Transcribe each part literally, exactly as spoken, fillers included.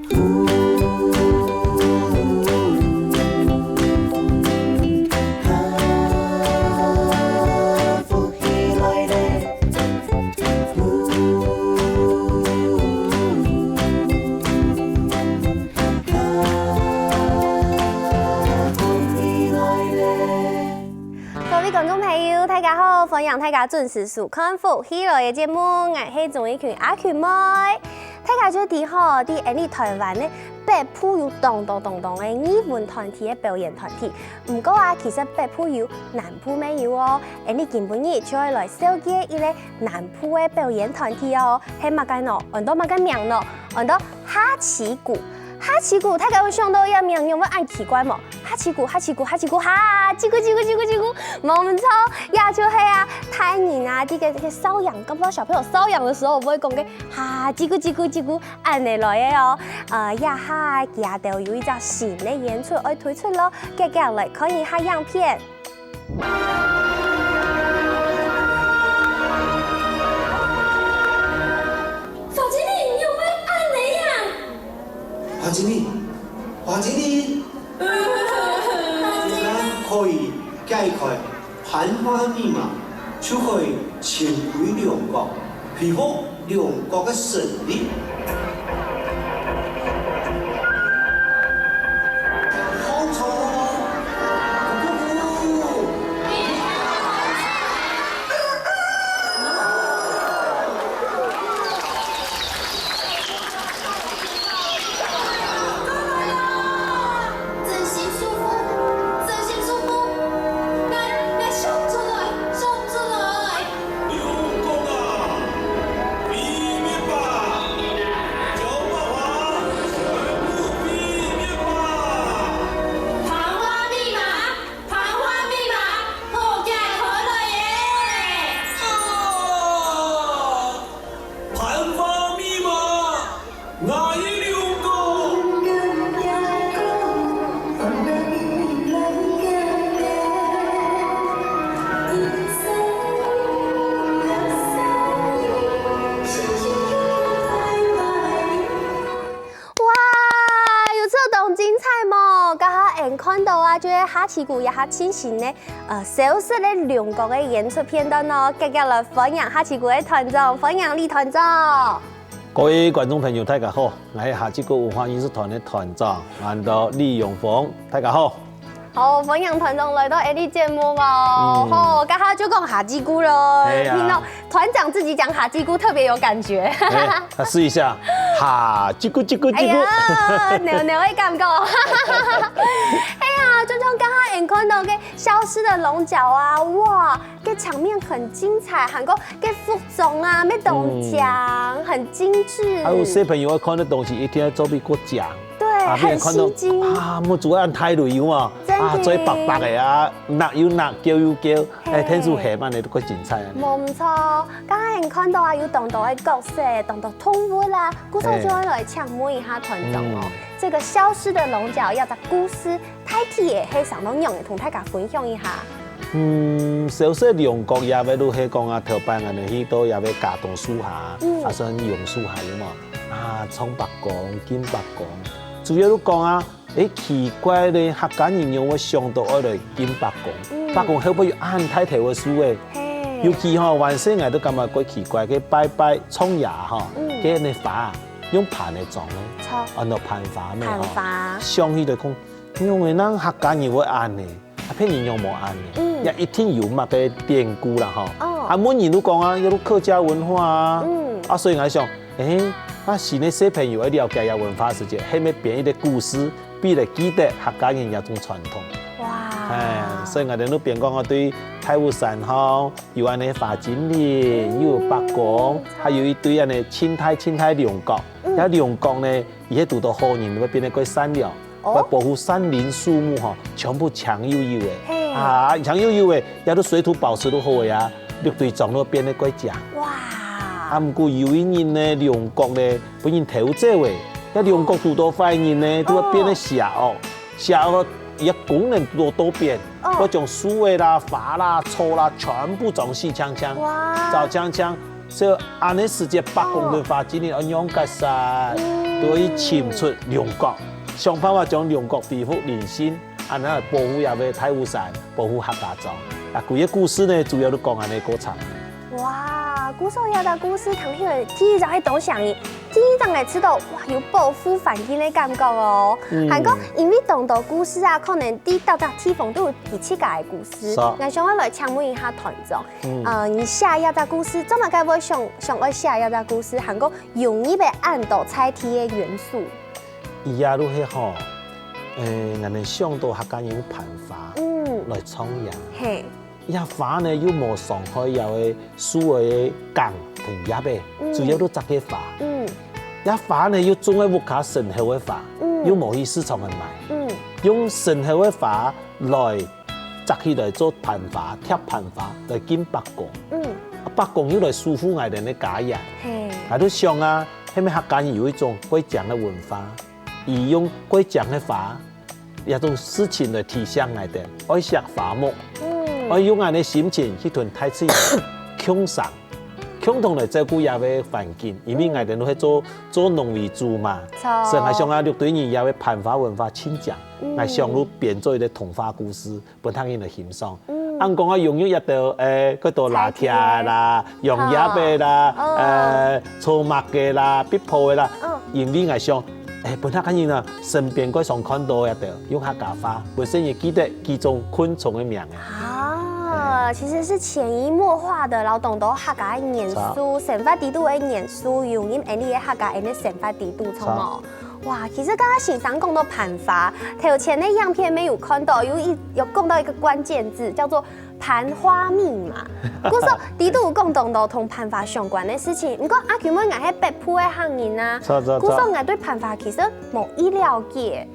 各位觀眾朋友，大家好，歡迎大家準時收看《福氣來了》節目，𠊎係鍾意群阿群妹。大家就知吼，在𠊎俚臺灣呢，北部有當多當多个藝文團體个表演團體。毋過啊，其實北部有，南部乜有哦。𠊎俚今晡日就愛來紹介一個南部个表演團體哦，係麼个呢？安到麼个名呢？安到哈奇鼓。哈奇鼓，大家會想到這名仰會恁奇怪無？哈奇鼓，哈奇鼓，哈奇鼓，哈，嘰咕嘰咕嘰咕嘰咕，無毋著，這就係啊，大人啊，這個這個瘙癢，搞不好小朋友瘙癢的時候，會講个哈，嘰咕嘰咕嘰咕，恁呢來个哦。呃，這下佢兜有一隻新个演出愛推出囉，遽遽來看一下影片。 花精靈，你會恁呢呀？花精靈，花精靈，可以解開盤花密碼，就可以尋回龍角，恢復龍角个神力。紅蟲，咕咕咕。 真心舒服，真心舒服，𠊎，𠊎想出來，想出來。龍角啊，飛滅吧！九把花，全部飛滅吧！盤花密碼， 盤花密碼，好解開來耶！啊！盤花密碼，𠊎个龍角！哇，有做當精彩無？頭下𠊎看到啊，就係哈奇鼓這下盡新个，呃，消失个龍角个演出片段哦。遽遽來歡迎哈奇鼓个團長，歡迎李團長。各位觀眾朋友，大家好，𠊎係哈奇鼓文化藝術團个團長，安到李永峰，大家好。 好，歡迎團長來到𠊎俚節目哦。嗯。好，頭下就講哈奇鼓囉。哎呀。聽到團長自己講哈奇鼓，特別有感覺。哎，來試一下，哈，嘰咕嘰咕嘰咕。哎呀，扭扭个感覺。哎呀，就像頭下𠊎看到个消失的龍角啊，哇， 該場面很精彩，還過該服裝啊，乜當靚，嗯。很精緻。還有小朋友愛看个東西，一定愛做得較靚。對，啊，很吸睛。啊，目珠恁大蕊有無？真的。啊，嘴白白个啊，齧有齧，叫有叫，哎，嘿。天數下慢个都較精彩啊。無毋著，頭下𠊎看到啊，有當多个角色，當多動物啦，故所就愛來請問一下團長哦，哎。嗯。這個消失的龍角這隻故事， 大體个係生到仰仔，同大家分享一下。嗯，消失龍角這位就係講啊，頭擺𠊎兜去到這位茄苳樹下，嗯。啊，算榕樹下有無？啊，唱伯公，敬伯公。主要就講啊，欸，奇怪咧，客家人仰會想到愛來敬伯公？嗯。伯公後背有恁大條个樹仔，嘿。尤其吼，往時𠊎都感覺較奇怪，該拜拜、唱爺吼，嗯。該个花啊，用盤仔裝咧，著。安到盤花咩吼？盤花。想起來講， 仰會𠊎客家人會恁仔，啊，別人仰無恁仔？嗯。也一定有麼个典故啦吼。哦。啊，問人就講啊，這就客家文化啊。嗯。啊，所以𠊎想，欸，啊新个小朋友愛了解這文化時節，係毋係編一個故事，分佢記得客家人這種傳統。哇。欸，所以𠊎兜就編講啊，對大武山吼，有恁仔花精靈，嗯。又有伯公，還有一堆恁仔盡大盡大龍角。嗯。這龍角呢，佢係堵到好人，會變得較善良。 哦。會保護山林樹木吼，全部青幼幼个。嘿。啊，青幼幼个，這兜水土保持都好个啊，綠地裝都變得較靚。哇。啊，毋過有一日呢，龍角呢，分人偷走个，這龍角堵到壞人呢，就會變得邪惡。哦。邪惡，佢个功能堵到倒反，哦。會將樹仔啦、花啦、草啦，全部裝死淨淨，哇。燥淨淨。所以恁呢時節伯公文化真个愛仰結煞，都愛尋出龍角，想辦法將龍角恢復靈性，恁呢保護這个大武山，保護客家庄。啊，歸個故事呢，主要都講恁呢過程。哇，故事這个故事聽起來，第一張係當想个，第一張來知道，哇，有保護環境个感覺哦。還過，因為當多故事啊，可能在逐隻地方都有佢自家个故事。𠊎想要來請問一下團長， 呃，你寫這隻故事，做麼个會想，想愛寫這隻故事，還過融入个恁多在地个元素？佢也就係吼，誒，𠊎等想到客家人用盤花來創業，嘿，這花呢又無傷害這个樹个梗同葉仔，主要都摘个花。這花呢又種在屋下生好个花，又無去市場買，用生好个花來 摘起來做盤花，貼盤花來敬伯公。嗯，啊伯公又來守護𠊎等个家園。嘿，𠊎就想啊，係毋係客家人有一種過獎个文化，佢用過獎个花，這種事情來提醒𠊎等，愛惜花木，嗯，愛用恁个心情去同大自然共生，共同來照顧這个環境，因為𠊎等都係做做農為主嘛，所以𠊎想啊，六堆人這个盤花文化盡強，𠊎想就編做一個童話故事。 分客人來欣賞。恁講啊，用用這兜，誒，該兜蝲䗁啦、揚葉仔啦、誒，草蜢仔啦、壁虎仔啦，因為𠊎想，誒，分客人啊，身邊過常看到這兜，用客家話，分細人記得幾種昆蟲个名仔。啊，其實是潛移默化的，然後懂得客家个元素，生活裡肚个元素，用恁樣个客家个生活裡肚，著無？ 哇，其實剛剛先生講到盤花，頭前个影片沒有看到，有一有講到一個關鍵字，叫做盤花密碼。故所裡肚有講到同盤花相關个事情，毋過阿舅妹𠊎係北部个客人啊，著著著，故所𠊎對盤花其實無幾了解。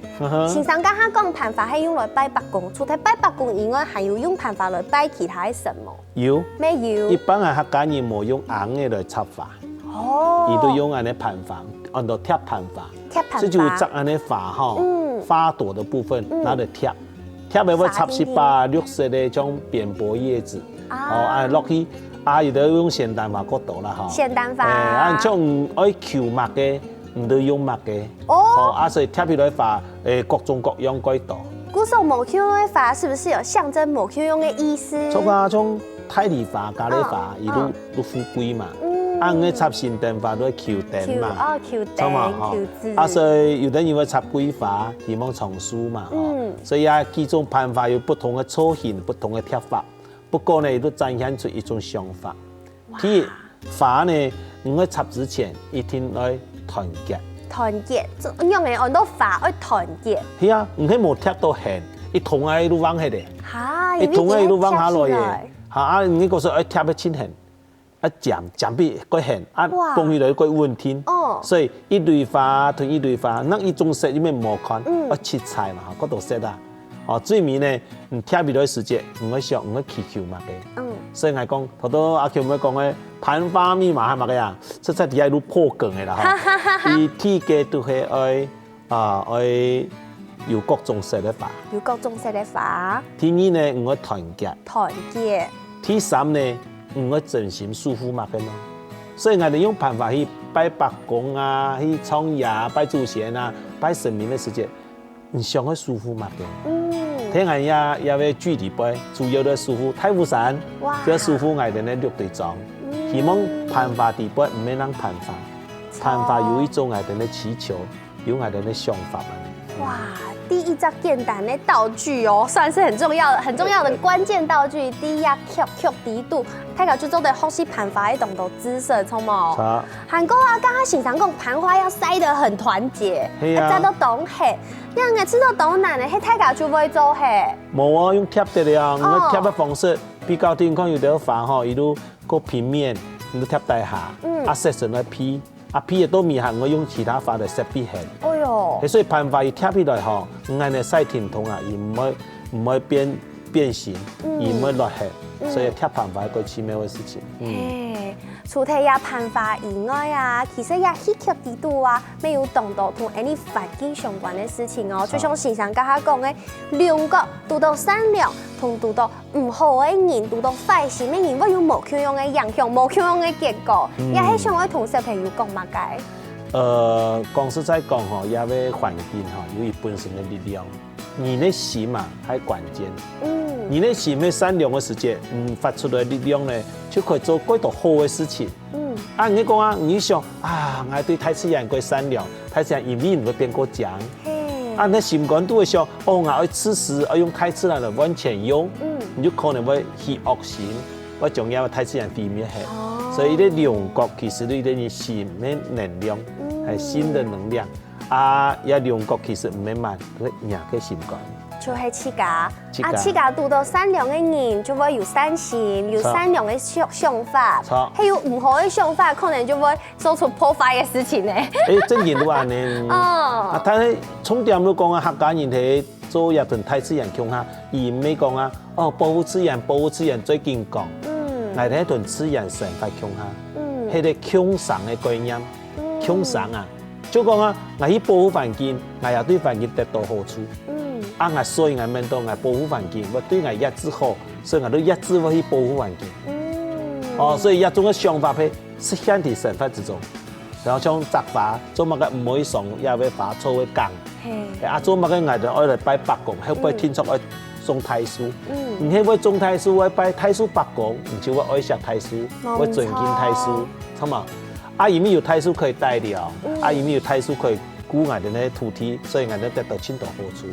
先生剛剛講盤花係用來拜伯公，除忒拜伯公以外，還有用盤花來拜其他个神無？ 有，乜有。一般啊客家人無用紅仔來插花，哦，佢都用恁呢盤花，安到貼盤花。貼盤花。所以就摘恁呢花吼，嗯，花朵个部分，嗯，拿來貼，貼个會插一把綠色个像扁柏葉仔，哦，啊落去，啊有个用仙丹花較多啦吼。仙丹花。誒，啊像愛求麼个， 毋知用麼个。哦，啊所以貼起來花，誒，各種各樣蓋多。故所無共樣个花是不是有象徵無共樣个意思？著啊，像大麗花、加麗花，佢都都富貴嘛。啊，𠊎插仙丹花都係求丁嘛。求，哦，求丁，著嘛，吼。求子。啊所以有个人會插桂花，希望長壽嘛，吼。所以啊，幾種盤花有不同个造型、不同个貼法。不過呢，佢都展現出一種想法。第一， 花呢，你愛插之前一定愛團結。團結，仰仔安到花愛團結？係啊，你係無貼到絚，一通啊就橫忒咧。哈，一通啊就橫下來耶。哈，啊你故所愛貼个盡絚，啊尖尖比較絚，啊，哇，放起來較穩定。哦，所以一蕊花同一蕊花，若一種色你乜無看，愛七彩嘛，吼，較多色啊。 哦，最尾呢，你貼起來時節，你愛想你愛祈求麼个。嗯，所以𠊎講，頭頭阿舅妹講个盤花密碼係麼个啊？實在底下都破梗个啦吼。佢第一个都係愛啊愛有各種色个花。有各種色个花。第二呢，你愛團結。團結。第三呢，你愛真心守護麼个呢？所以𠊎等用盤花去拜伯公啊，去唱歌啊，拜祖先啊，拜神明个時節， 你想愛守護麼个？嗯，聽𠊎這這个舉例背，主要來守護大武山，哇，就愛守護𠊎等个六堆莊。希望盤花底背毋係淨盤花，盤花有一種𠊎等个祈求，有𠊎等个想法。哇，第一隻簡單个道具哦，算是很重要很重要的關鍵道具。第一啊，曲曲底肚，大家就做得學習盤花个動作姿勢，著無？著。 還過啊，剛剛先生講盤花要塞得很團結，係啊，要塞到當絚，恁樣仔做到當難个，係大家就會做嘿。無啊，用貼个啊，用貼个方式，比較定看有兜花吼，佢都較平面，你都貼底下，啊色水來配，啊配个到尾還愛用其他花來色配絚。哎喲，所以盤花一貼起來吼，你恁樣塞定定啊，佢毋會毋會變變形，佢毋會落絚，所以貼盤花係較奇妙个事情。嗯。嘿，除忒這辦法以外啊，其實這戲劇裡肚啊，乜有當多同𠊎俚環境相關个事情哦。就像先生頭下講个，龍角堵著善良，同堵著毋好个人，堵著壞心个人，會有無共樣个影響，無共樣个結果。也係想愛同小朋友講麼个？呃，講實在講吼，這个環境吼，有佢本身个力量。 人个心啊，還關鍵。嗯。人个心係善良个時節，嗯，發出來力量呢，就可以做幾多好个事情。嗯。啊，你講啊，你想啊，𠊎對大自然過善良，大自然因為你會變過靚。嘿。啊，你心肝肚會想，哦，𠊎愛自私，愛用大自然來換錢用，嗯。你就可能會起惡心，會將這大自然毀滅忒。哦。所以這龍角其實對人心个能量，嗯。還有心的能量。 啊，這龍角其實毋係麼个，係若个心肝。就係自家。自家。啊，自家堵著善良个人，就會有善心，有善良个想，想法。著。係有毋好个想法，可能就會做出破壞个事情呢。欸，正經都恁呢。哦。啊，但係重點就講啊，客家人係做這同大自然共下，佢毋係講啊， 哦，保護自然，保護自然，最緊講，嗯。𠊎兜同自然生活共下，嗯。係个共生个概念，嗯。共生啊，就講啊，𠊎去保護環境，𠊎也對環境得著好處。嗯。啊，𠊎所以𠊎面對𠊎保護環境，會對𠊎也最好，所以𠊎都也最會去保護環境。嗯。哦，所以這種个想法係 實現在生活之中。然後像摘花，做麼个毋會送這个花草个梗？嘿。啊，做麼个𠊎兜愛來拜伯公，後背定著愛送大樹。嗯。你係會種大樹，會拜大樹伯公，你就會愛惜大樹，無錯。會尊敬大樹，著無？啊，因為有大樹可以帶涼，嗯。啊，因為有大樹可以顧𠊎兜个土地，所以𠊎兜得著盡多好處。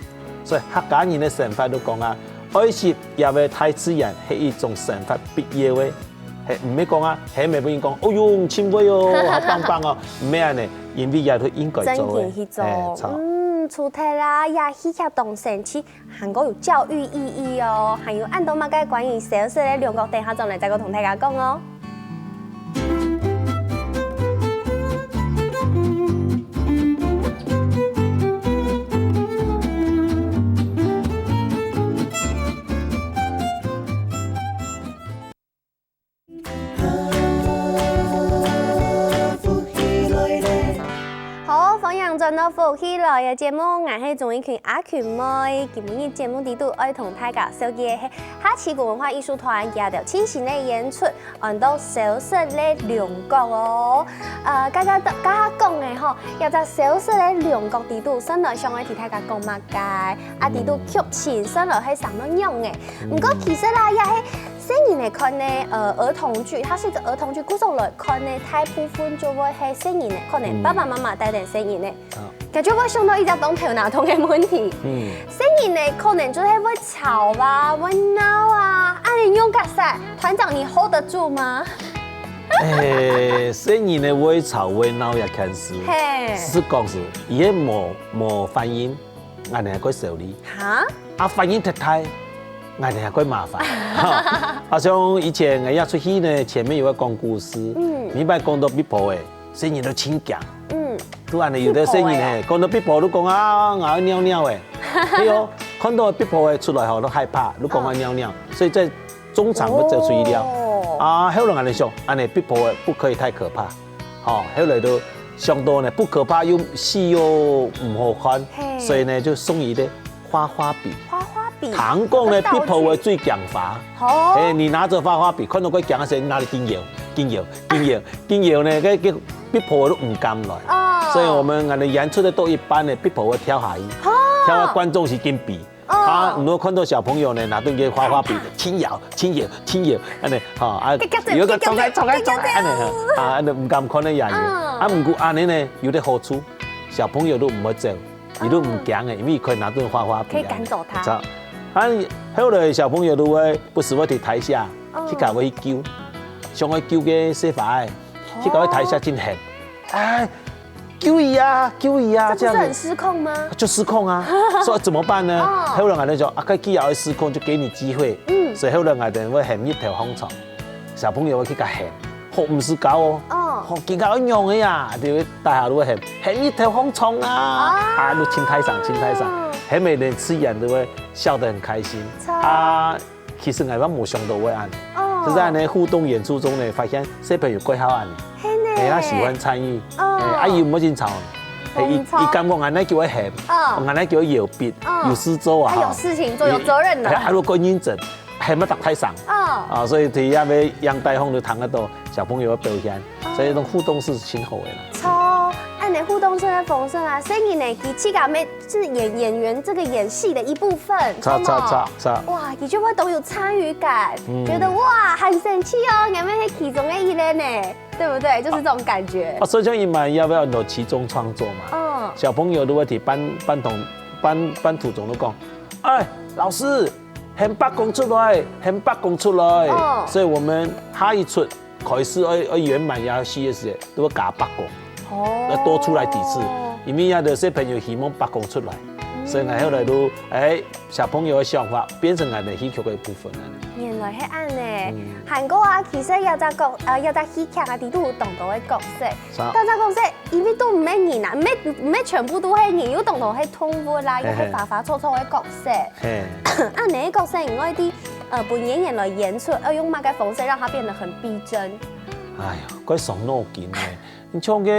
所以客家人个生活都講啊，愛惜這个大自然係一種生活必要个 係，毋係講啊，係毋係分人講，哦喲，你盡會哦，好棒棒哦，毋係恁呢，因為這都應該做个。真正去做。欸，著。嗯，除忒啦，這戲劇當生趣，還過有教育意義哦，還有恁多麼个關於消失个龍角，等下轉來再過同大家講哦。 好，歡迎轉到福氣來了節目，𠊎係鍾意群阿群妹。今晡日節目裡肚愛同大家紹介个係哈奇谷文化藝術團佢兜盡新个演出，安到消失个龍角哦。呃，剛剛，剛剛講个吼，這隻消失个龍角裡肚，先來想愛同大家講麼个，啊，裡肚劇情先來係生到仰仔。毋過其實啦，也係 細人仔看个，呃，兒童劇，它是一個兒童劇，故所來看个，大部分就會係細人仔，可能爸爸媽媽帶等細人仔，啊。佢就會想到一隻當頭那痛个問題。嗯。細人仔可能就係會吵啊，會鬧啊，恁樣仰結煞，團長你hold得住嗎？欸，細人仔會吵會鬧也看事。嘿。實講係，佢係無，無反應， 𠊎兜還過愁慮。哈？啊，反應忒大，𠊎兜還過麻煩。哈，啊，像以前𠊎也出去呢，前面有个講故事，嗯。每擺講到壁婆仔，細人都盡驚。嗯。都恁呢，有个細人仔，壁婆仔。講到壁婆都講啊，𠊎愛尿尿仔。係哦，看到壁婆仔出來吼，都害怕，都講愛尿尿，所以在中場會走出去尿。哦。啊，後來𠊎兜想，恁呢壁婆仔不可以太可怕。 吼，後來都想到呢，不可怕又細又毋好看，嘿。所以呢，就送佢一个花花筆。花花筆。聽講呢，有个道具。壁婆仔最驚花。哦。嘿，你拿著花花筆，看到佢驚个時候，你拿來緊搖，緊搖，緊搖，緊搖呢，該，該壁婆仔都毋敢來。哦。所以我們，𠊎兜演出个到一半呢，壁婆仔會跳下去，哦。跳到觀眾席緊避。 哦。啊，你有看到小朋友呢，拿等个花花筆，輕搖，輕搖，輕搖，恁呢，吼，啊，有个衝開，衝開，衝開，恁呢，吼，啊，恁呢毋敢看个爺爺。嗯。啊，毋過恁呢呢，有个好處，小朋友都毋會走，佢都毋驚个，因為佢可以拿等花花筆啊。可以趕走他。著。啊，後來小朋友都會不時會去台下，哦。去搞會去救，想愛救个細花仔，去搞个台下真喊，哎， 救佢啊，救佢啊，這樣子。這不是很失控嗎？就失控啊，所以怎麼辦呢？哦。後來𠊎兜講，啊，既然會失控，就給你機會。嗯。所以後來𠊎兜會喊日頭䟘床，小朋友會去共喊，吼，毋使搞哦，哦。吼，今下愛仰仔啊，就會大家都會喊，喊日頭䟘床啊，啊。啊，就盡大聲，盡大聲，喊个人自然都會笑得很開心。著。啊， 其實𠊎也無想到會恁。哦。在呢互动演出中呢，發現小朋友蓋好恁呢，係呢。哎，他喜歡參與，哦。哎，啊，佢毋會緊吵，哎，佢，佢感覺恁呢就會喊，哦。恁呢就會搖筆，哦。有事做啊，哈。他有事情做，有責任了。哎，啊，如果認真，喊到逐大聲，哦。啊，所以佢也會讓台風就聽得到小朋友的表現，哦。所以那種互動是挺好的啦。著，恁呢互動性个豐盛啊，所以呢，佢自家乜 是演，演員這個演戲的一部分，著，著，著，著。哇，佢就會當有參與感，嗯。覺得哇，很生趣哦，𠊎乜係其中个一員呢，對不對？就是這種感覺。啊，所以像佢乜也有很多其中創作嘛。嗯。小朋友如果在班，班同，班，班途中都講，哎，老師，喊伯公出來，喊伯公出來。嗯。所以我們下一齣 開始愛，愛演滿仔戲个時節，都會加伯公。哦。要多出來幾次，因為有兜小朋友希望伯公出來，嗯。所以𠊎後來都，哎，小朋友的想法變成𠊎等戲曲个一部分了。原來係恁呢。嗯。還過啊，其實這隻角，呃，這隻戲劇啊，裡肚有當多个角色，是啊。當多角色，因為都毋係人啊，毋係，毋係全部都係人，有當多係動物啦，有係花花草草个角色。嘿。嘿。啊，哪個角色因為在 呃，分演員來演出，要用麼个方式讓它變得很逼真？哎呀，該傷腦筋呢。你像該，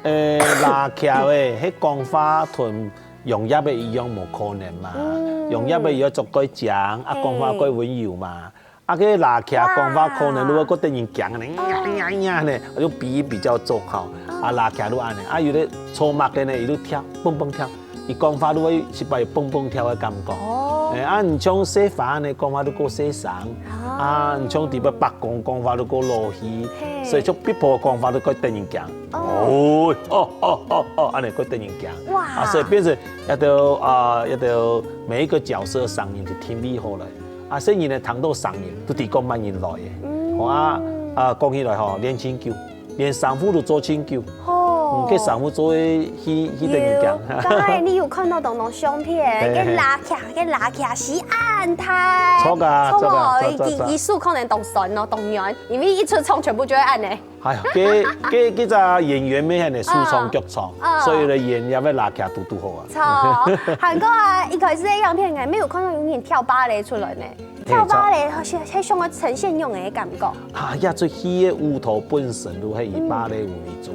呃，蝲䗁仔，該講話同揚蝶仔一樣無可能嘛。嗯。揚蝶仔愛著較靚，啊，嘿。講話較溫柔嘛。啊，該蝲䗁講話可能就會較得人驚呢，哇。呀呀呀呢，就鼻音比較重吼。啊，哦。蝲䗁就恁呢，啊，有兜草蜢个呢，佢就跳，蹦蹦跳。 佢講話就會一擺有蹦蹦跳个感覺。哦。哎，啊，你像細花呢，講話就較細聲。啊。啊，你像底背伯公講話就較老氣，嘿。所以像伯婆講話就較得人驚。哦。哦，哦，哦，哦，恁呢較得人驚。哇。啊，所以變成這兜，啊，這兜每一個角色个聲音就定位好來。啊，細人仔聽到聲音，就知講麼人來个。嗯。好啊，啊，講起來吼，練真久。 連衫褲都做真久。吼。嗯，該衫褲做个去，去得人驚。有，剛才你有看到當多相片，嘿，嘿。該蝲䗁，該蝲䗁死恁大。著啊，著啊，著，著，著。佢，佢手可能當痠哦，當軟，因為一出場全部就會恁呢。哎呀，該，該，該隻演員乜恁呢，手長腳長，哦，哦。所以呢，演這个蝲䗁堵堵好啊。著，還過啊，一開始个影片，𠊎乜有看到有人跳芭蕾出來呢。 跳芭蕾，係，係想要呈現恁樣个感覺。啊，這齣戲个舞蹈本身就係以芭蕾舞為主，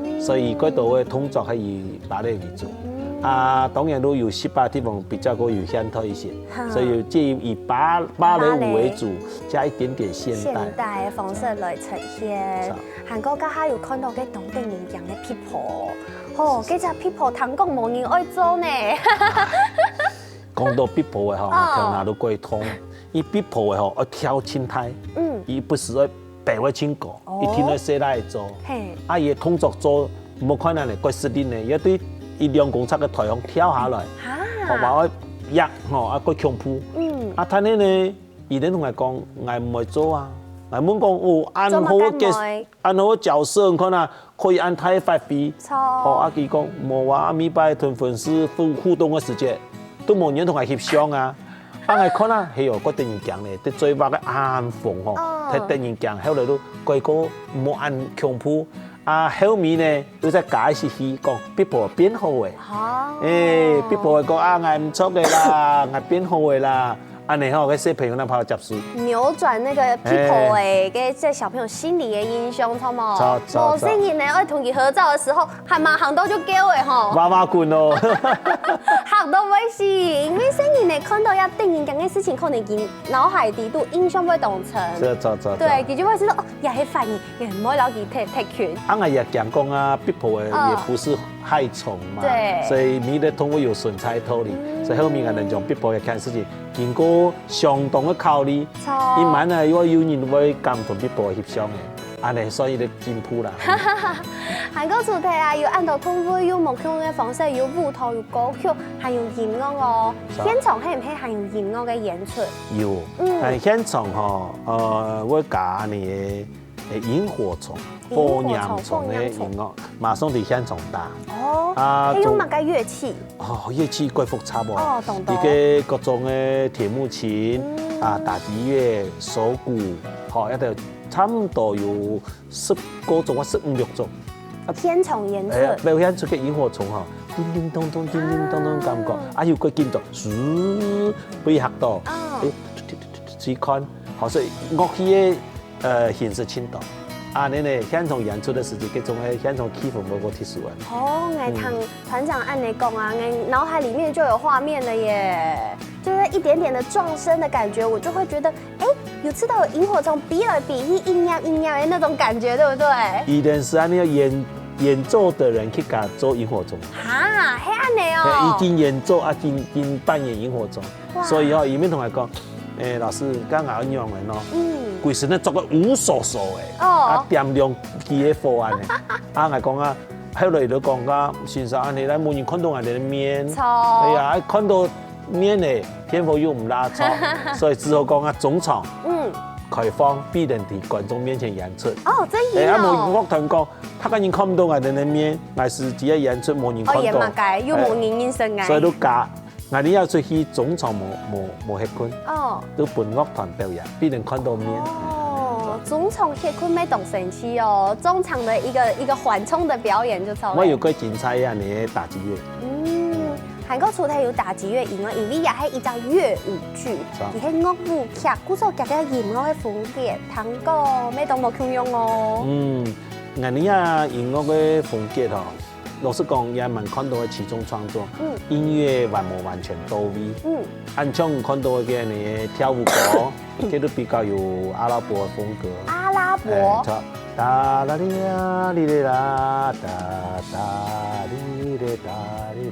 嗯。所以較多个動作係以芭蕾為主。嗯。啊，當然都有一些地方比較過有現代一些，哈。所以就以芭，芭蕾舞為主，芭蕾。加一點點現代。現代个方式來呈現。是啊。還過剛才有看到該當得人驚个Pippo，吼，這隻Pippo聽講無人愛做呢。 講到Pippo个吼，哦。頭那都過痛。佢Pippo个吼，愛跳盡大，嗯。佢不時愛飛會盡高，哦。一定愛細倈仔做。嘿。啊，佢个動作做，莫看恁呢，過食力呢，佢愛對一兩公尺个台項跳下來，哈。好嘛，愛壓吼，啊，過恐怖。嗯。啊，但係呢，佢等同𠊎講，𠊎毋會做啊。𠊎問講，哦，恁好个，做麼个毋會？恁好个角色，你看啊， 可以恁大發揮。著。吼，啊，佢講，無啊，啊，每擺同粉絲互，互動个時節，都無人同𠊎翕相啊。啊，𠊎看啊，係哦，較得人驚咧，在嘴巴个恁紅吼，哦。忒得人驚，後來都改過無恁恐怖。啊，後面呢，又再加一些戲，講Pippo變好个。哦。欸，Pippo講啊，𠊎毋著个啦，𠊎變好个啦。 恁呢吼，該小朋友哪好接受？扭轉那個Pippo欸，欸。給在小朋友心裡的印象，著無？著，著，無細人呢，愛同佢合照的時候，還蠻行到就叫欸吼。哇哇滾哦。行到會死，因為細人呢，看到這得人驚个事情，可能佢腦海裡肚印象會當深。著，著，著，著。對，佢就會知道，哦，也係犯人，也毋會摎佢忒，忒近。啊，𠊎也講講啊，Pippo欸，哦。也不是 害蟲嘛，對。所以每隻動物有存在道理，嗯。所以後面𠊎等將Pippo个看事情，經過相當个考慮，著。一般呢，又有人會敢同Pippo翕相个，恁呢算一個進步啦。還過除忒啊，有恁多動物，有無共樣个方式，有舞蹈，有歌曲，還有音樂哦。是啊。現場係毋係還有音樂个演出？有，嗯。但現場吼，呃，會加恁呢个 欸，螢火蟲，螢火蟲，火焰蟲个音樂，火焰蟲。馬上在現場打。哦，啊，係用麼个樂器？哦，樂器蓋複雜哦。哦，懂，懂。一個各種个鐵木琴，嗯。啊，打擊樂、手鼓，吼，一個差不多有十過種啊，十五六種。啊，現場演出。欸，表演出个螢火蟲吼，叮叮咚咚，叮叮咚咚，感覺，啊。啊，有個緊張，嘶，被嚇到，哦。欸，去看，好，所以樂器个，呃，形式盡多。啊，恁呢，現場演出个時節，該種个現場氣氛會過特殊啊。哦，𠊎聽團長恁呢講啊，𠊎腦海裡面就有畫面了耶，就是一點點的撞聲的感覺，我就會覺得，欸，有聽到有螢火蟲飛來飛去，一閃一閃的那種感覺，對不對？一定係恁呢，演，演奏的人去給他做螢火蟲。哈，係恁呢哦。對，已經演奏啊，已經，已經扮演螢火蟲。 哇。所以哦，佢面同𠊎講：「欸，老師，該𠊎愛仰般呢？」嗯。歸身呢著到烏索索个，哦。啊，點亮佢个火恁呢。啊，𠊎講啊，後來佢就講啊：「先生，恁呢，來無人看到𠊎兜个面。」著。哎呀，看到面呢，電火又毋罅著，所以只好講啊，中場，嗯。開放，必定在觀眾面前演出。哦，真的哦。哎，啊，無樂團講，大家人看毋到𠊎兜个面，𠊎係只係演出，無人看到。哦，演麼个？又無人認識𠊎。哎，所以就加 𠊎兜愛出去中場無，無，無歇睏，哦。都分樂團表演，必定看到面。哦，中場歇睏乜當神奇哦，中場的一個，一個緩衝的表演就著了。𠊎有過精彩恁呢打擊樂。嗯，還過除忒有打擊樂以外，因為也係一隻樂舞劇，著。佢係樂舞劇，故所佢个音樂个風格，聽講乜當無共樣哦。嗯，𠊎兜啊音樂个風格吼， 老實講，也蠻看重个其中創作，嗯。音樂完無完全到位。嗯。啊像你看到个該个跳舞歌，佢都比較有阿拉伯个風格。阿拉伯？哎，著。噠啦哩啦哩哩啦，噠噠哩哩噠哩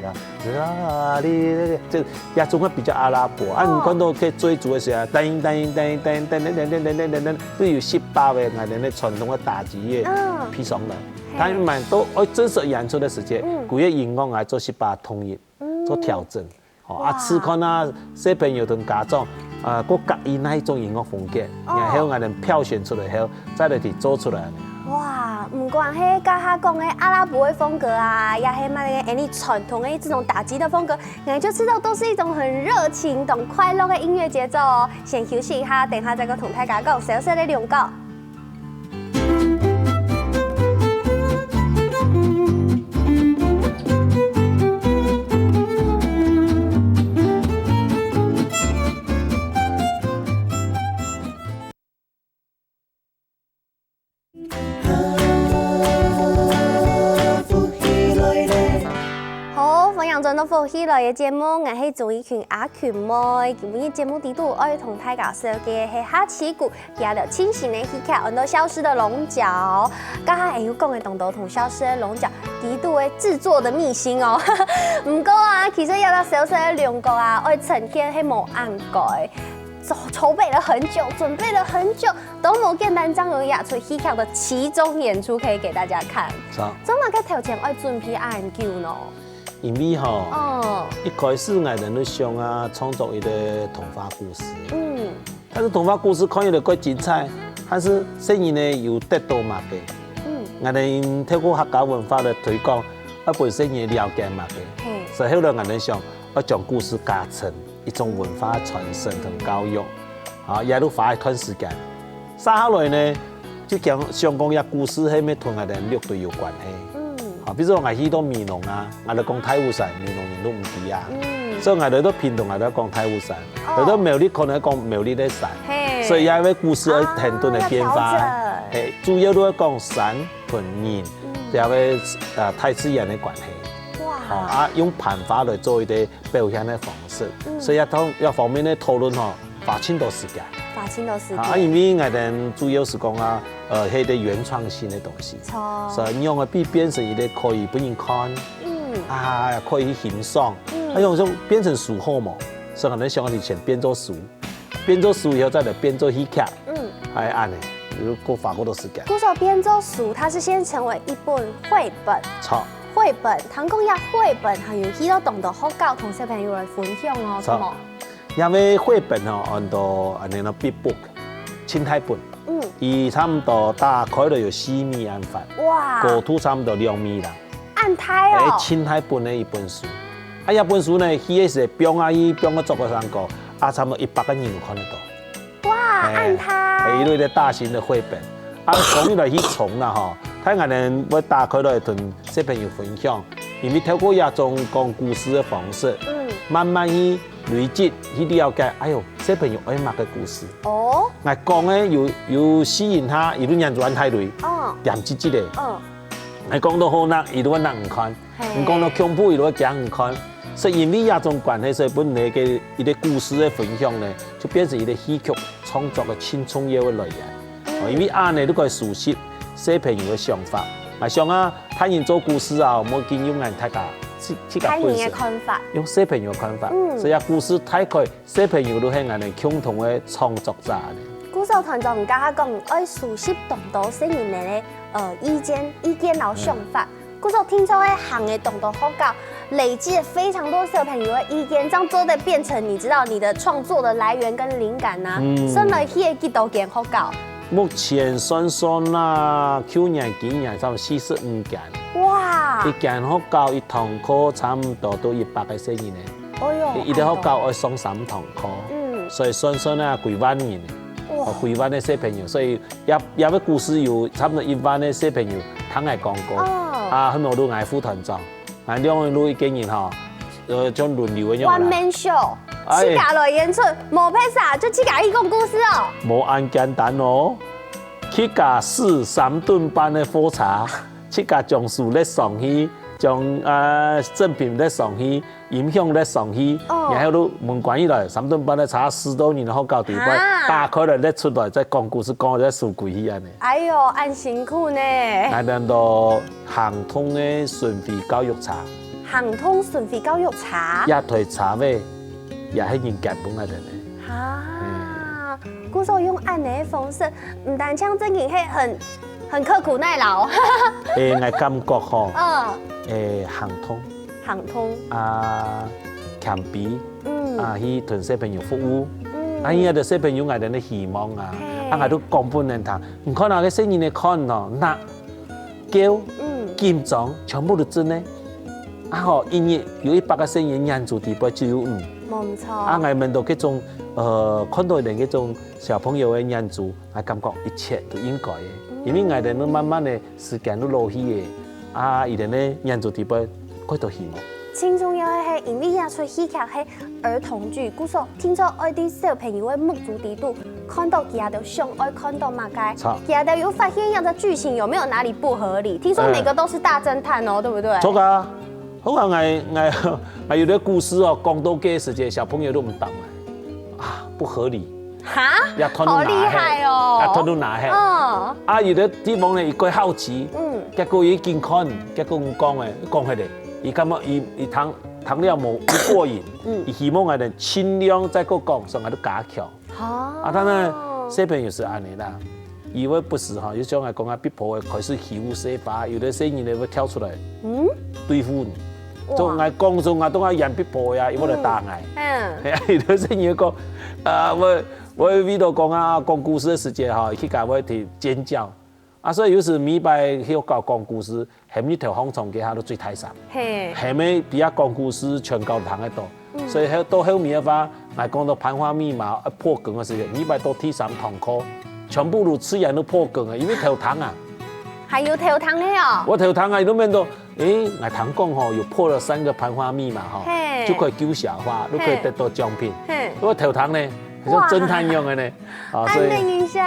啦，啦哩哩哩，這也總係比較阿拉伯。啊，你看到該追逐个時候，叮叮叮叮叮叮叮叮叮叮叮，都有十八个𠊎兜个傳統个打擊樂，嗯。配上來。 但係都愛正式演出个時節，嗯。佢个音樂愛做十八統一，嗯。做調整。吼，啊，哇。試看啊，小朋友同家長，啊，過合意哪一種音樂風格，哦。然後𠊎兜票選出來後，再來去做出來。哇，毋管係頭下講个阿拉伯个風格啊，也係麼个，恁呢傳統个這種打擊个風格，𠊎就知道都是一種很熱情、當快樂个音樂節奏哦。先休息一下，等下再過同大家講小小个兩個。 好，歡迎轉到福氣來个節目，𠊎係鍾怡群阿群妹。今晡日節目裡肚愛同大家紹介个係哈奇谷 佢个新型个戲劇安到《消失的龍角》。頭下𠊎有講个當多同《消失的龍角》裡肚个製作个祕辛哦。毋過啊，其實這隻《消失的龍角》啊，愛呈現係無恁容易，籌，籌備了很久，準備了很久，都無簡單，正有這齣戲劇个其中演出可以給大家看。著。做麼个頭前愛準備恁久呢？ 因為吼，哦。一開始𠊎兜就想啊，創作一個童話故事。嗯。但是童話故事看起來蓋精彩，但是細人仔有得到麼个？嗯。𠊎兜透過客家文化个推廣，愛分細人仔了解麼个？嘿。所以後來𠊎兜想，愛將故事加成一種文化傳承同教育，啊，也就花一段時間。接下來呢， 就講，想講這故事係毋係同𠊎兜六堆有關係。嗯。啊，比如說𠊎去到美濃啊，𠊎兜講大武山，美濃人都毋知啊。嗯。所以𠊎兜到屏東，𠊎兜講大武山，哦。來到苗栗可能講苗栗个山。嘿。所以這個故事愛很多个變化。啊，要調整。嘿，主要都愛講山同人，嗯。這個，呃，大自然个關係。哇。哦，啊，用盤花來做一個表現个方式。嗯。所以這方，這方面个討論吼， 花盡多時間。花盡多時間。啊，因為𠊎兜主要係講啊，呃，係一個原創性个東西。著。所以用个變，變成一個可以分人看，嗯。啊，可以欣賞，嗯。啊，用，用變成書好無？所以𠊎兜想以前變做書，變做書以後再來變做戲劇，嗯。哎，恁呢，又過花過多時間。故所變做書，它是先成為一本繪本。著。繪本，聽講這繪本還有去到當多學校同小朋友來分享哦，著。著無？ 這個繪本吼，安到恁呢咯，Big Book，盡大本。嗯。佢差毋多打開來有四米恁闊，哇。高度差毋多兩米啦。恁大哦。係盡大本个一本書。啊，這本書呢，去个時候放啊，佢放个作个上高，啊，差毋多一百個人有看得到。哇，嘿，恁大。係一個大型个繪本。啊，講起來去重啦吼，大人仔會打開來同小朋友分享，因為透過這種講故事个方式，嗯。慢慢去累積去了解，哎喲，小朋友愛麼个故事。哦，𠊎講个有，有吸引佢，佢就黏著恁大堆，哦，恬唧唧个。哦，𠊎講到好笑，佢就會拿你看；嘿，你講到恐怖，佢就會驚你看。所以因為這種關係，所以分你个一個故事个分享呢，就變成一個戲曲創作个盡重要个來源。哦，因為恁呢，你可以熟悉小朋友个想法。𠊎想啊，大人做故事啊，無經用恁大家自，自家本身，大人个看法。用小朋友个看法。嗯，所以啊，故事大概小朋友都係𠊎等共同个創作者呢。故事團長，你剛剛講愛熟悉當多細人仔个，呃，意見，意見摎想法。嗯，故事聽說个行个當多學校，累積了非常多小朋友个意見，這樣做得變成你知道你的創作的來源跟靈感啊。嗯，先來去个幾多間學校？目前算算啦，舊年、今年差不多四十五間。哇！一間學校一堂課差不多都一百個細人仔。哎喲，一個學校愛上三堂課，嗯，所以算算啊，幾萬人，哇，哦，幾萬个小朋友，所以這，這個故事有差不多一萬个小朋友聽𠊎講過，哦，啊，後尾就𠊎副團長，𠊎兩個就一個人吼，呃，就輪流个樣啦。One man show，哎，自家來演出，無別儕，就自家去講故事哦。無恁簡單哦，自家駛三噸半个貨車，自家將書列上去，將，呃，贈品列上去， 音響列上去，哦，然後就門關起來，三噸半个車駛到人个學校底背，哈，打開來列出來，再講故事，講到再收歸去恁呢。哎喲，恁辛苦呢。𠊎等到行動个巡迴教育車。行動巡迴教育車？這台車尾也係人捐分𠊎等个。哈，故所用恁呢个方式，毋單淨正經係很，很刻苦耐勞。誒，𠊎感覺吼，嗯，誒，行動。 行動。啊，謙卑，嗯，啊，去同小朋友服務。嗯，啊，因為小朋友𠊎等个希望啊，嘿，啊，𠊎都講分人聽。你看啊，該細人仔看哦，拿、噭、嗯，緊張，全部都真个。啊吼，一日有一百個細人仔，眼珠底背只有你。無錯。啊，𠊎問到這種，呃，看到人這種小朋友个眼珠， 𠊎感覺一切都應該个，因為𠊎等都慢慢个時間都老去个，啊，佢等个眼珠底背蓋多希望。盡重要个係，因為這齣戲劇係兒童劇，故所聽說愛在小朋友个目珠底肚看到佢兜想愛看到麼个，著，佢兜有發現這隻劇情有沒有哪裡不合理？聽說每個都是大偵探哦，對不對？著啊，好啊，𠊎，𠊎，𠊎有个故事哦，講到該時節，小朋友都毋懂啊，啊，不合理。 哈？這段都哪係？好厲害哦！這段都哪係？嗯。啊，有个地方呢，佢蓋好奇，嗯，結果佢緊看，結果毋講誒，講起來，佢感覺佢，佢聽，聽了無，無過癮，嗯，佢希望𠊎等盡量再過講，所以𠊎就加強。哦。啊，當然，小朋友係恁呢啦，佢會不時吼，有像𠊎講啊，逼迫誒，開始欺負細花，有个細人呢會跳出來，嗯，對付你。哇。就𠊎講，就𠊎當𠊎演逼迫呀，佢會來打𠊎。嗯。嗯。係啊，有个細人講，啊，我 𠊎為著講啊，講故事个時節吼，佢自家會去尖叫。啊，所以有時每擺去學校講故事，喊日頭䟘床該下都最大聲。嘿。喊个比較講故事全校聽得到。嗯。所以後，到後面个話，𠊎講到盤花密碼，呃，破梗个時節，每擺到第三堂課，全部都自然都破梗个，因為頭疼啊。還有頭疼个哦。𠊎頭疼啊，佢都問到， 誒，𠊎聽講吼，有破了三個盤花密碼吼，嘿，就可以救小花，就可以得到獎品。嘿。𠊎頭疼呢，像偵探樣个呢。啊，所以，安慰一下。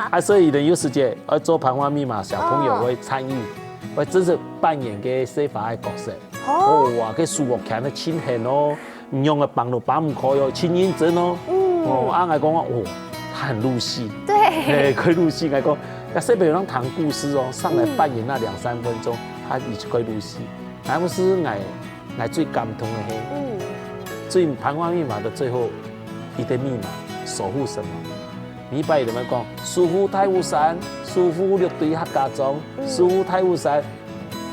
啊，所以人有時節愛做盤花密碼，小朋友會參與，哦，會真實扮演个細花个角色。哦。哦，哇，該手無牽得輕很哦，你用个綁都綁毋開哦，輕認真哦。嗯。哦，啊，𠊎講哦，哦，他很入戲。對。嘿，可以入戲，𠊎講，那小朋友讓談故事哦，上來扮演那兩三分鐘，嗯，他已經可以入戲。 還毋係𠊎，𠊎最感動个係，嗯，最盤花密碼个最後一個密碼，守護神明。每擺有人講，守護大武山，守護六堆客家莊，嗯，守護大武山。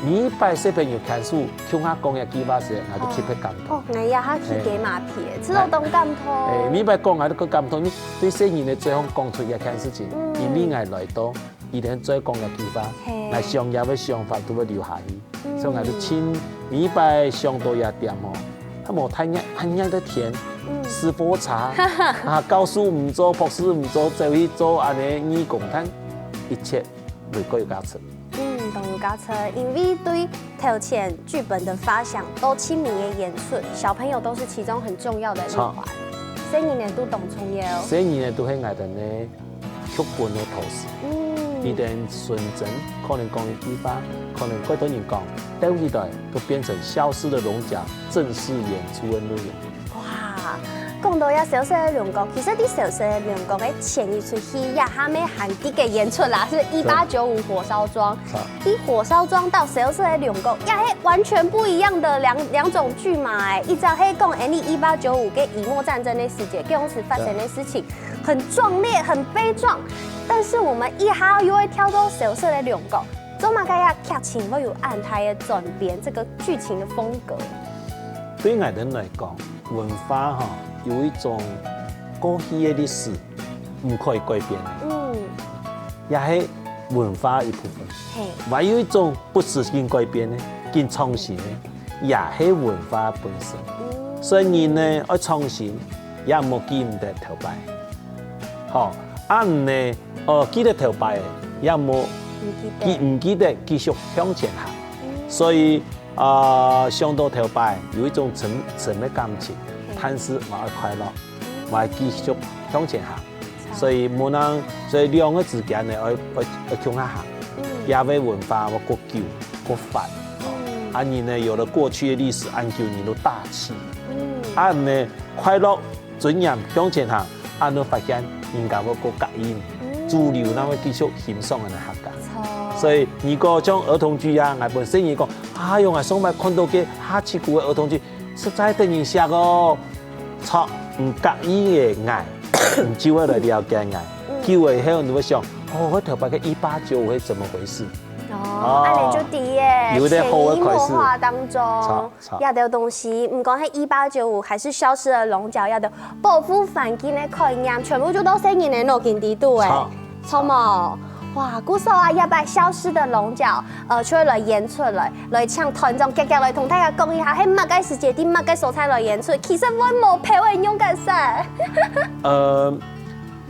每擺小朋友牽手，共下講這句話時，𠊎都特別感動。哦，𠊎也下起雞嫲皮，嘿，這都當感動。誒，每擺講，𠊎都感動，你對細人个嘴項講出這件事情，嗯，因為𠊎來到， 佢等再講一句話，嘿，𠊎想這个想法都會留下去。嗯。所以𠊎就盡，每一擺想到這點吼，佢無太熱，恁熱个天，嗯，駛火車，啊，教授毋做，博士毋做，走去做恁呢義工，但一切都過有價值。嗯，都有價嘉誠，因為對頭前劇本的發想到親民的演出，小朋友都是其中很重要的一環。著。細人仔都當重要。細人仔都係𠊎兜个劇本个導師。嗯。佢等純真，可能講一句話，可能過多人講，兜起來都變成《消失的龍角》正式演出个內容。 哇，講到這《消失的龍角》，其實在《消失的龍角》个前一齣戲，這下乜還在該演出啦，係一八九五火燒庄。著。一火燒庄到《消失的龍角》，這係完全不一樣的兩，兩種劇碼欸。一隻係講𠊎俚一八九五个乙未戰爭个時節，該當時發生个事情很壯烈、很悲壯，但是我們一下又會跳到《消失的龍角》，做麼个這劇情會有恁大个轉變，這個劇情的風格？對𠊎兜來講， 文化吼，有一種過去个歷史，毋可以改變个。嗯。也係文化一部分。嘿。還有一種不時緊改變个、緊創新个，也係文化本身。嗯。所以人呢，愛創新，也莫記毋得頭擺。吼，啊毋呢，哦，記得頭擺，也莫毋記得。記，毋記得繼續向前行。嗯。所以 啊，想到頭擺有一種深，深个感情，嘿。但是𠊎愛快樂，𠊎愛繼續向前行。著。所以無能，所以兩個之間呢，愛，愛，愛共下行。嗯。這位文化會過久、過發。嗯。啊，人呢，有了過去的歷史，恁久人都大氣。嗯。啊，呢，快樂 尊嚴向前行，恁樣發現人家會過合意，嗯。主流哪會繼續欣賞𠊎等客家。著。所以如果像兒童劇啊，𠊎本身人講，哎喲，𠊎上擺看到个哈七姑个兒童劇，實在得人惜哦。著，毋合意个𠊎，你就會來了解𠊎。嗯。久了以後，你會想，哦，𠊎頭擺个一八九五係怎麼回事？哦，哦。恁樣就對耶，有一個好个開始。潛移默化當中。著。 著。這兜東西，毋管係一八九五還係消失的龍角，這兜保護環境个概念，全部就到細人仔腦筋底肚欸。著。著無？哇，故所啊，這擺消失的龍角，呃，就會來演出來，來請團長遽遽來同大家講一下，係麼个時節，在麼个所在來演出，其實會無票个，仰結煞？呃，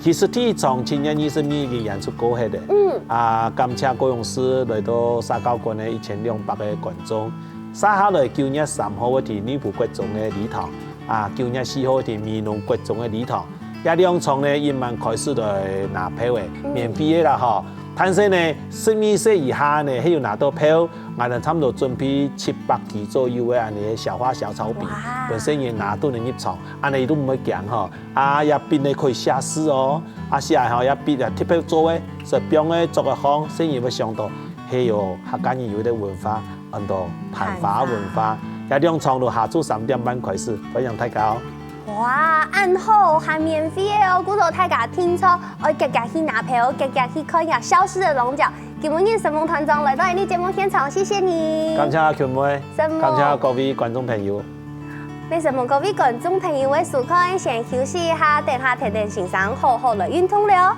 其實第一場七月二十二日已經演出過忒了。嗯。啊，感謝高雄市來到社教館个一千兩百個觀眾。接下來九月三號會在內埔國中个禮堂，啊，九月四號會在美濃國中个禮堂。這兩場呢，今晚開始來拿票个，嗯。免費个啦吼。但是呢，十二歲以下呢，還有拿到票，𠊎等差不多準備七百支左右个恁樣个小花小草餅，哇。分細人拿轉來入場，恁樣佢都毋會驚吼。 啊，這餅呢可以寫字哦，啊，寫个吼，這餅啊特別做个，係放个桌个項，細人會想到，係喲，客家人有一個文化，安到盤花文化。盤花。這兩場就下晝三點半開始，歡迎大家哦。哇，恁好，還免費个哦，故所大家定著，愛遽遽去拿票，遽遽去看這消失的龍角。今晡日承蒙團長來到𠊎等節目現場，謝謝你。感謝阿群妹，承蒙。感謝各位觀眾朋友。 也承蒙各位觀眾朋友个收看，先休息一下，等下跈等先生好好來運動了。